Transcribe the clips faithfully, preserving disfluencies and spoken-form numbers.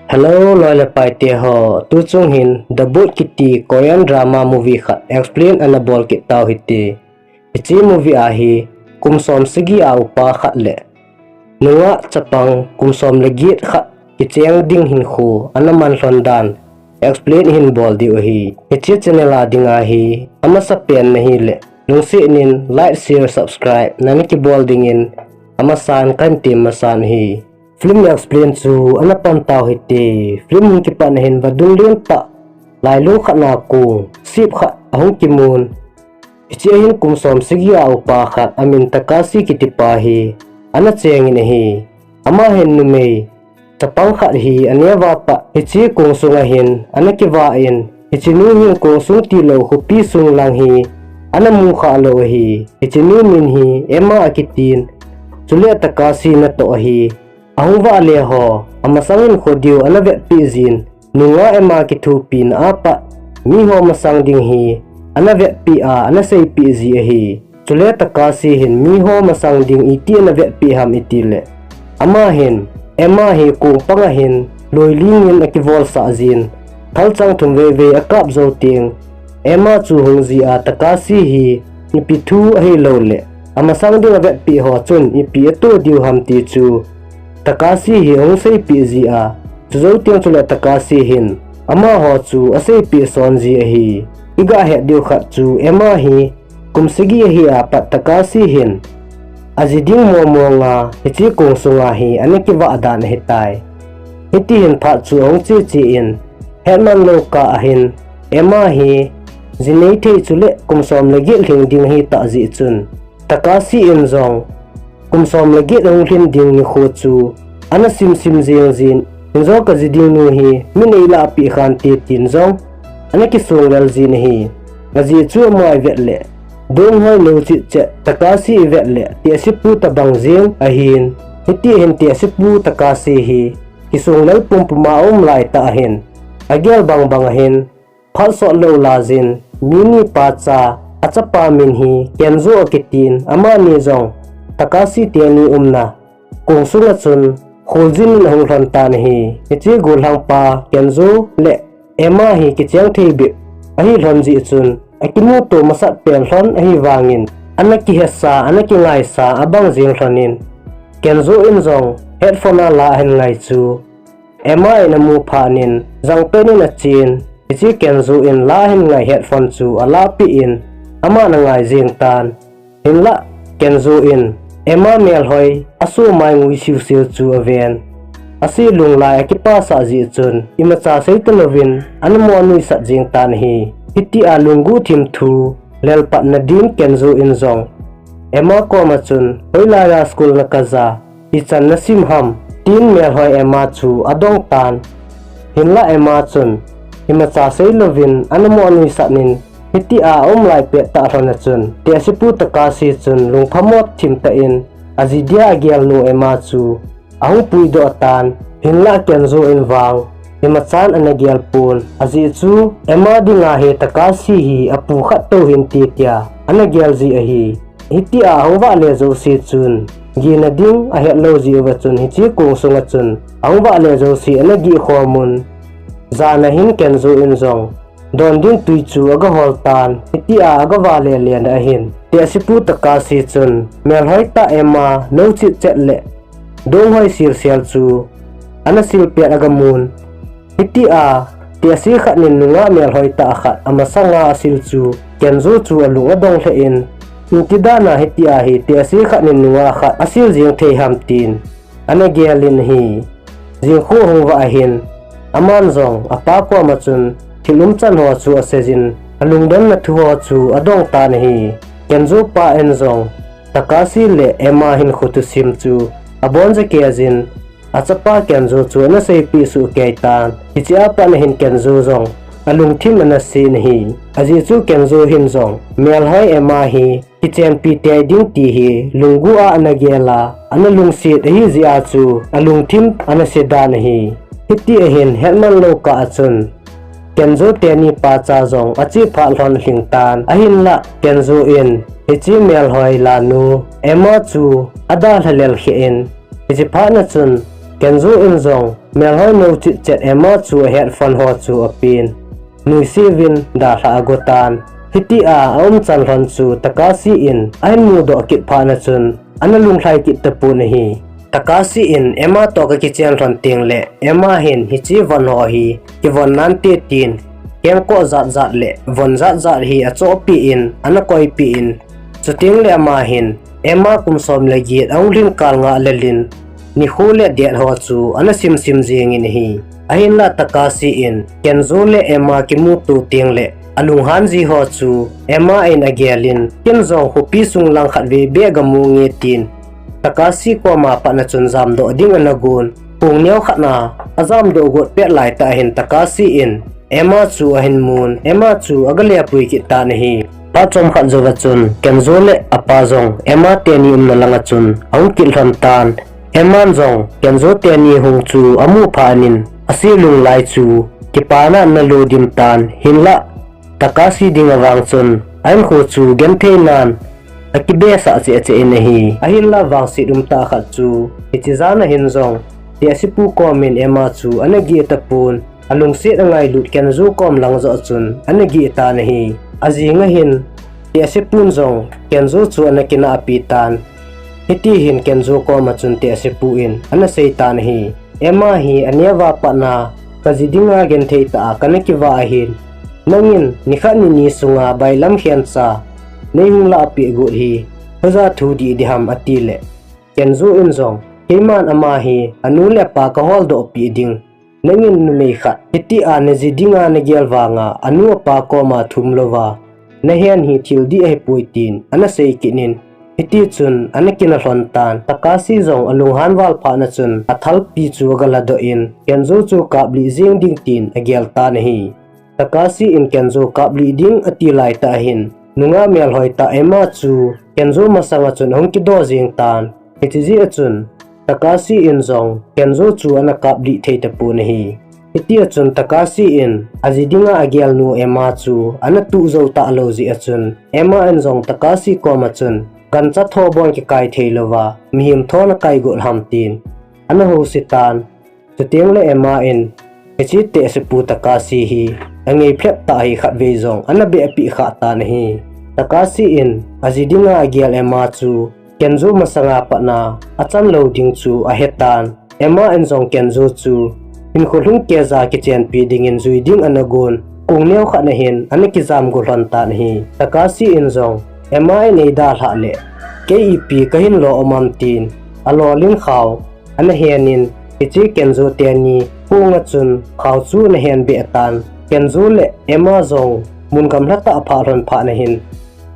Hello, loi le pai te ho, tuchung hin The Boat kiti Korean drama movie khat explain ana bol kit tau hite. Hiche movie a hi kum som sagi a upa khat le nungah chapang kum som le get khat kicheng ding hinkho ana man lhon dan explain hin bol diu ahi. Hiche channel a ding ahi, amasapen nahi le lungset in like, share, subscribe nana kibol dingin amasan kahin tem masan ahi. Film explain chu ana pan tau hite. Film hung kipat na hin vadung lentah lailung khat na kong ship khat ahung kimun. Hiche a hin kum som sagi a upa khat amin Takashi kiti pa hi ana chengin ahi. Ama hin numei chapang khat hi aneo a pat hiche kong sunga hin ana kivah in, hiche nu hin kong sung tilou khopi sung lang hi ana mu kha lou ahi. Hiche nu min hi Emma akitin, chule Takashi natoh ahi. Ahung vah le ho, amasang in kho diu ana vetpeh jin, nungah Emma kithopina a pat miho masang ding hi ana vetpeh a ana seipeh ji ahi. Chule Takashi hin miho masang ding iti ana vetpeh ham itile, ama hin Emma hi kong panga hin loi ling in akivolsah jin, thalchang thum veivei akap jou teng, Emma chu hung ji a Takashi hi ipi thu ahilou le amasang ding avetpeh ho chun ipi ato diu ham ti chu Takashi hi ahung seipeh ji a, chujou teng chule Takashi hin amaho chu aseipeh son ji ahi. Iga het diu khat chu Emma hi kum sagi ahi a pat Takashi hin aji ding mong mong a hiche kong sunga hi ana kivah dan ahitai. Hiti hin phat chu ahung che che in, hetman lou kah a hin Emma hi ji nei thei chule kum som le get lhing ding ahitah jeh chun, Takashi in jong kum som le get ahung lhin ding nikho chu ana simsim jeng jin, hin jong kaji ding nu hi min eilah peh khante tin jong ana kisong lel jin ahi. Ajeh chu ama ivet le, donghoi nou chitchet Takashi ivet le tehsepu tobang jeng ahin, hiti hin tehsepu Takashi hi kisong lel pumpum a aum laitah ahin, agel bang bang ahin, phat sot lou lajin, mi ni pacha achapa min hi Kenzo akitin, amani jong Takashi teni umna kong sunga chun kholjin in ahung lhon tan ahi. Hiche gollhang pa Kenzo le Emma hi kicheng thei bep ahi lhon jeh chun, akimuto masat pen lhon ahivangin, ana kihesa, ana kingaisa abang jeng lhonin, Kenzo in jong headphone a la ahin ngai chu Emma in amu phatnin, jangpen in achen, hiche Kenzo in la ahin ngai headphone chu alahpeh in, aman angai jeng tan. Hinlah Kenzo in Emma melhoi asomai ngui siu siu chu aven, ase lunglai akipasah jeh chun, imacha seita louvin ana mo anuisat jeng tan ahi. Hitia lungguh thim thu lelpatna din Kenzo in jong Emma koma chun, hoilai a school na kaja, ichan nasim ham, tin melhoi Emma chu adong tan. Hinlah Emma chun imacha seilouvin ana mo anuisatnin, hitia aum lai pettah lhon a chun, tehsepu Takashi chun lungphamo thim tah in aji dia agelnu Emma chu ahung puidoh tan. Hinlah Kenzo in vang imachan ana gel pon, ajeh chu Emma dinga hi Takashi hi apu khat tou hinte tia ana gel ji ahi. Hitia ahung vah le jouse chun, gihna ding ahet lou jeh uva chun hiche kong sunga chun ahung vah le jouse ana gih khom un. Jan a hin Kenzo in jong don ding tui chu aga hol tan, hitia aga vah le le na ahin, tehsepu Takashi chun melhoi tah Emma nou chitchet le donghoi silsel chu ana sil pet aga mun. Hitia tehse khat nin nungah melhoi tah khat amasanga asil chu Kenzo chu alung adong lheh in, iti dan a hitia hi tehse khat nin nungah khat asil jeng thei ham tin ana gel in ahi. Jingkhu ahung vah ahin, aman jong apa koma chun thil umchan ho chu aseijin, alungdonna thu ho chu adong tan ahi. Kenzo pa in jong Takashi le Emma hinkho thusim chu aboncha kei jin, achapa Kenzo chu ana seipeh soh kei tan. Hichea pat na hin Kenzo jong alungthim ana se in ahi. Ajeh chu Kenzo hin jong melhoi Emma hi kichenpi tei ding ti hi lungguh a ana gel a, ana lungset ahi jeh a chu alungthim ana se dan ahi. Hiti ahin hetman lou kah a chun Kenzo teni pacha jong ache phat lhon lhing tan, ahinlah Kenzo in hiche melhoi lanu Emma chu adalha lel kheh in, hiche phat na chun Kenzo in jong melhoi nou chitchet Emma chu ahet fan ho chu apen, nuisevin dalha agotan. Hitia aumchan lhon chu Takashi in ahin mudoh kit phat na chun ana lunglhai kit tapon ahi. Takashi in Emma toh akichen lhon tengle Emma hin hiche von ho hi kivon nante tin, kengkoh jatjat le von jatjat hi achohpeh in ana koipeh in, chutengle ama hin Emma kum som le get ahung lhin kal ngah lel in, nikho le det ho chu ana simsim jengin ahi. Ahinlah Takashi in Kenzo le Emma kimuto tengle alunghan ji ho chu Emma in agel in, ken jong khopi sung lang khatvei beh gamu nge tin Takashi koma patna chun jamdoh ding ana gon. Kong neo khatna ajamdoh got pet laitah hin Takashi in Emma chu ahin mun, Emma chu agalepui kit tan ahi. Phat chomkhat jouva chun Kenzo le apa jong Emma teni umna langa chun ahung kit lhon tan. Emma jong Kenzo teni hung chu amu phat in ase lunglai chu kipana ana ludim tan, hinlah Takashi dinga vang chun ahinkho chu genthei nan akibesah cheh cheh in ahi. Ahinlah vangset umtah khat chu hiche jana hin jong tehsepu komin Emma chu ana geh tapon, alungset angailut Kenzo kom lang joh chun ana geh tan ahi. Ajing ahin tehsepun jong Kenzo chu ana kinahpi tan. Hiti hin Kenzo koma chun tehsepu in ana sei tan ahi. Emma hi aneo a patna kaji dinga genthei tah a kana kivah ahin, nangin nikhat nini sunga bailam khencha neihung lahpeh got hi hoija thu dih diham, atile Kenzo in jong, keiman ama hi anu le apa kaholdoh peh ding, nangin numei khat hitia naji dinga nagel vanga anu apa koma thum louva nahen hi thil dih ahipoi tin ana sei kit in, hitichun ana kina lhon tan. Takashi jong alunghan val phat na chun athalpi chu agaladoh in, Kenzo chu kaplih jeng ding tin agel tan ahi. Takashi in Kenzo kaplih ding ati laitah hin nungah melhoi tah Emma chu Kenzo masanga chun ahung kido jeng tan. Hiche jeh a chun Takashi in jong Kenzo chu ana kaplih thei tapon ahi. Hitia chun Takashi in aji dinga agelnu Emma chu ana tuh jou talou jeh a chun Emma in jong Takashi koma chun, gancha tho bon kikai theilouva mihem tho nakai got ham tin ana houset tan. Chutengle Emma in hiche tehsepu Takashi hi angei phlep tah hi khatvei jong ana behpeh khah tan ahi. Takashi in aji dinga agel Emma chu Kenzo masanga patna achan lou ding chu ahetan. Emma in jong Kenzo chu hinkho lhung keija kichenpi dingin jui ding ana gon. Kong neo khat na hin ana kijam go lhon tan ahi. Takashi in jong Emma in eidalhah le kei ipi kahin lo um am tin alolin khao ana henin, hiche Kenzo teni konga chun khao chu ana henbeh tan. Kenzo le Emma jong mun gamla tah aphah lhon phat na hin,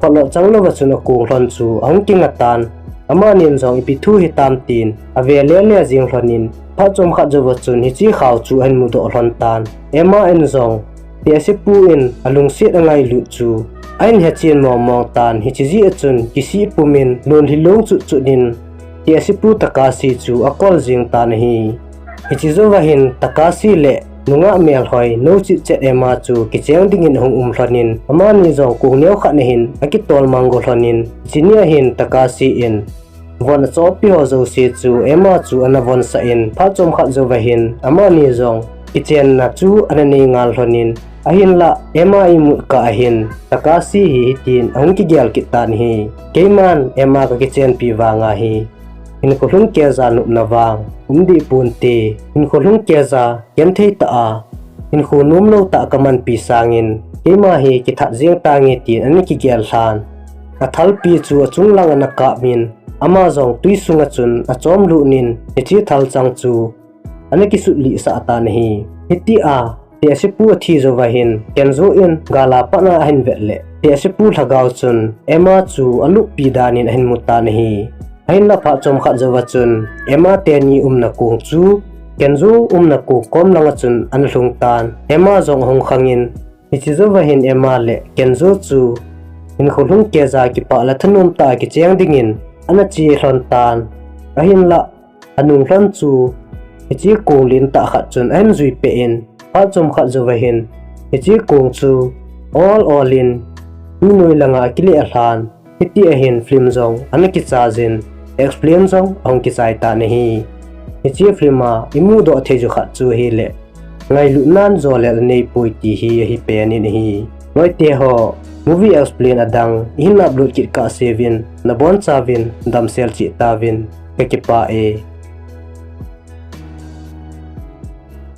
photlo chang louva chun akong lhon chu ahung kinga tan. Amanin jong ipi thu hitam tin ave lele jeng lhonin, phat chomkhat jouva chun hiche khao chu ahin mudoh lhon tan. Emma in jong tehsepu in alungset angailut chu ahin hechen mongmong tan, hiche jeh a chun kisih pumin lonlhi long chutchut in tehsepu Takashi chu akol jeng tan ahi. Hiche jouva hin Takashi le nungah melhoi nou chitchet Emma chu kicheng dingin ahung um lhonin, amani jong kong neo khat na hin akitol mang go lhonin, hiche nia hin Takashi in von achohpeh ho jouse chu Emma chu ana vonsah in, phat chomkhat jouva hin amani jong kichenna chu ana nei ngal lhonin, ahinlah Emma imut kah ahin Takashi hi hitin ahung kigel kit tan ahi. Keiman Emma kakichenpi vanga hi hinkho lhung keija nopna vang um deh ponte, hinkho lhung keija genthei tah a hinkho nomlou tah kamanpi sangin keima hi kithat jeng tange tin ana kigel lhan. Athalpi chu achung lang ana kapmin, ama jong twi sunga chun achomlutnin hiche thalchang chu ana kisutlih sah tan ahi. Hitia tehsepu athi jouva hin Kenzo in gala patna ahin vet le tehsepu lhagao chun Emma chu aluppi danin ahin mu tan ahi. Ahinlah phat chomkhat jouva chun Emma teni umna kong chu Kenzo umna kong kom langa chun ana lhung tan. Emma jong ahung khangin, hiche jouva hin Emma le Kenzo chu hinkho lhung keija kipah le thanom tah a kicheng dingin ana che lhon tan. Ahinlah anung lhon chu hiche kong lentah khat chun ahin juipeh in, phat chomkhat jouva hin hiche kong chu ol olin twi noi langa akileh lhan. Hitia hin film jong ana kichai jin, explain jong ahung kichai tan ahi. Hiche film a imudoh thei chu khat chu ahile, ngailutnan jolel aneipoi ti hi ahi pen in ahi. Loite ho, movie explain adang ihin upload kit kahseuvin, nabonchauvin damsel cheh tauvin, kakipah e.